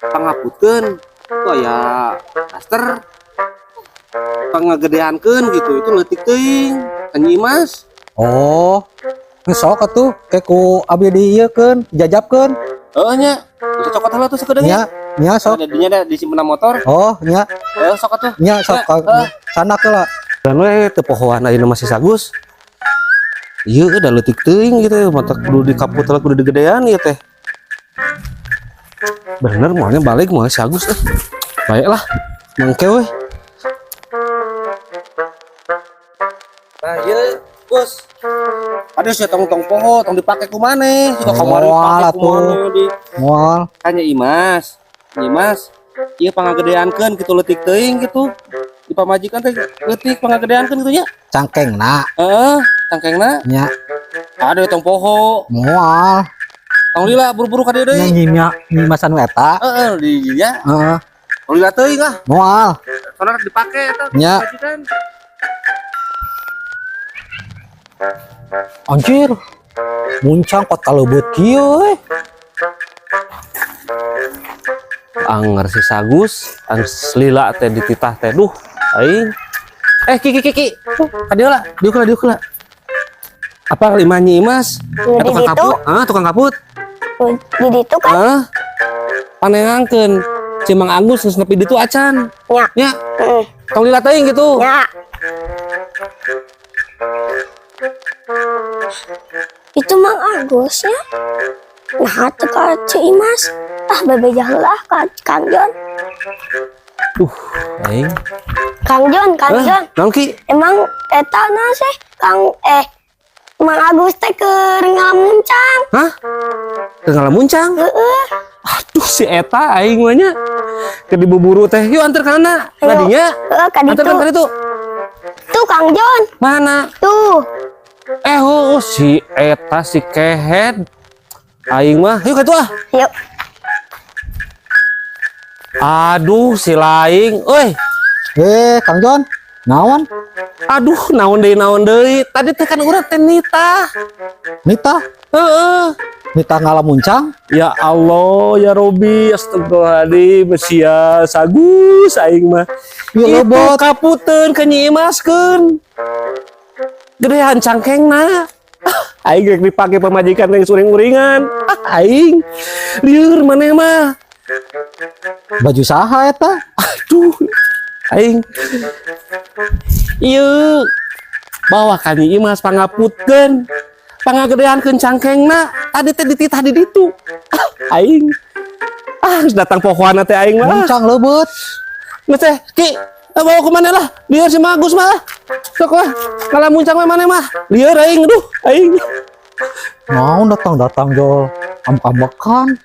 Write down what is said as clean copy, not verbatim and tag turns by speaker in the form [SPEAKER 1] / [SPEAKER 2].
[SPEAKER 1] Pangaputkeun. Tuh aya daster. Pangagedeankeun gitu, itu leutik teuing. Ka Nyi Imas.
[SPEAKER 2] Oh. Geus sok atuh, ke ku abdi di ieu keun, jajabkeun.
[SPEAKER 1] Heeh nya. Bisa cokot heula tuh sakedeung.
[SPEAKER 2] Nya, nya sok.
[SPEAKER 1] Jadinya da disimpen motor.
[SPEAKER 2] Oh, nya,
[SPEAKER 1] Eh, sok atuh.
[SPEAKER 2] Nya sok.
[SPEAKER 1] Eh.
[SPEAKER 2] Sana heula.
[SPEAKER 1] Dan we teu pohoan ayeuna masih Sagus. Ieu udah leutik teuing gitu, mata kudu dikaput heula, kudu digedean ieu teh. Bener moalnya balik moal si Agus eh. Baiklah, mangke we. Nah, ieu Gus. Ada sih tong tong poho, tong dipake ku maneh. Suka kamari
[SPEAKER 2] Moal
[SPEAKER 1] pake ku
[SPEAKER 2] atuh.
[SPEAKER 1] Maneh di
[SPEAKER 2] Moal.
[SPEAKER 1] Hanya Imas. Imas. Ieu pangagedeankeun gitu, leutik teuing gitu. Di pamajikan teh leutik, pangagedeankeun gitu nya.
[SPEAKER 2] Cangkengna.
[SPEAKER 1] Heeh, cangkengna.
[SPEAKER 2] Nya.
[SPEAKER 1] Ada tong poho.
[SPEAKER 2] Moal.
[SPEAKER 1] Tong lila buru-buru ka dieu
[SPEAKER 2] Nya
[SPEAKER 1] deui.
[SPEAKER 2] Nyi Nyi Mas anu eta.
[SPEAKER 1] Heeh, di nya.
[SPEAKER 2] Heeh,
[SPEAKER 1] Tong lila teuing ah.
[SPEAKER 2] Moal.
[SPEAKER 1] Soalnya rek dipake eta
[SPEAKER 2] Nya.
[SPEAKER 1] pamajikan.
[SPEAKER 2] Anjir. Muncang kot kaleubeut kieu euy.
[SPEAKER 1] Anger si Sagus, angger lila teh dititah teh, duh, aing. Eh, Kiki Kiki, ka dieu lah, dieu heula, dieu heula. Apa lima Nyi Imas?
[SPEAKER 3] Nu
[SPEAKER 1] Eh,
[SPEAKER 3] di
[SPEAKER 1] tukang
[SPEAKER 3] ditu.
[SPEAKER 1] kaput, ah, tukang kaput.
[SPEAKER 3] Di ditu kan?
[SPEAKER 1] Ah, panengangkeun. Si Mang Agus geus nepi ditu acan.
[SPEAKER 3] Nya.
[SPEAKER 1] Nya,
[SPEAKER 3] Heeh.
[SPEAKER 1] tong lila teuing gitu.
[SPEAKER 3] Nya. Itu Mang Agus ya. Nah, teu ka Ceu Imas. Ah, bebeja heula ka Kang Jon.
[SPEAKER 1] Duh, aing.
[SPEAKER 3] Kang Jon, Kang
[SPEAKER 1] Eh,
[SPEAKER 3] Jon.
[SPEAKER 1] naon, Ki?
[SPEAKER 3] Emang eta na sih Kang eh Mang Agus teh keur ngalamuncang.
[SPEAKER 1] Hah? Keur ngalamuncang?
[SPEAKER 3] Heeh.
[SPEAKER 1] Aduh, si eta aing mah nya. Keur dibuburu teh. Yuk anter kana.
[SPEAKER 3] Ayo.
[SPEAKER 1] Ngadinya.
[SPEAKER 3] Heeh, ka ditu.
[SPEAKER 1] Anter kan itu.
[SPEAKER 3] Tuh Kang Jon.
[SPEAKER 1] Mana?
[SPEAKER 3] Tuh.
[SPEAKER 1] Eh, oh, si eta si kehed. Aing mah, yuk ka ah.
[SPEAKER 3] Yuk.
[SPEAKER 1] Aduh, si laing. Euy,
[SPEAKER 2] Eh, Kang Jon. Naon?
[SPEAKER 1] Aduh, naon deui, naon deui. Tadi teh kan urang teh nitah.
[SPEAKER 2] Nitah?
[SPEAKER 1] Heeh.
[SPEAKER 2] Nitah ngalamuncang?
[SPEAKER 1] Ya Allah, ya Robi, astagfirullahaladzim, sia Sagus aing mah.
[SPEAKER 2] Ieu
[SPEAKER 1] Itu
[SPEAKER 2] lebot.
[SPEAKER 1] Kaputeun ke Nyi Imaskeun. Gedean cangkengna. Ah, aing rek dipake pamajikan yang suring-uringan. Ah, aing. Lieur maneh mah.
[SPEAKER 2] Baju saha eta?
[SPEAKER 1] Aduh, aing. Ieu bawa ka Nyi Imas pangaputkeun. Pangagedeankeun cangkengna. Tadi teh dititah di ditu. Ah, aing. Ah, geus datang pohoana teh aing mah.
[SPEAKER 2] Muncang leubeut.
[SPEAKER 1] Geus teh, Ki, eh, bawa ke mana lah? Lieur si Magus mah. Sok lah, ngalamuncang mah maneh mah. Lieur aing, aduh, aing.
[SPEAKER 2] Naon datang-datang jol ambek-ambekan.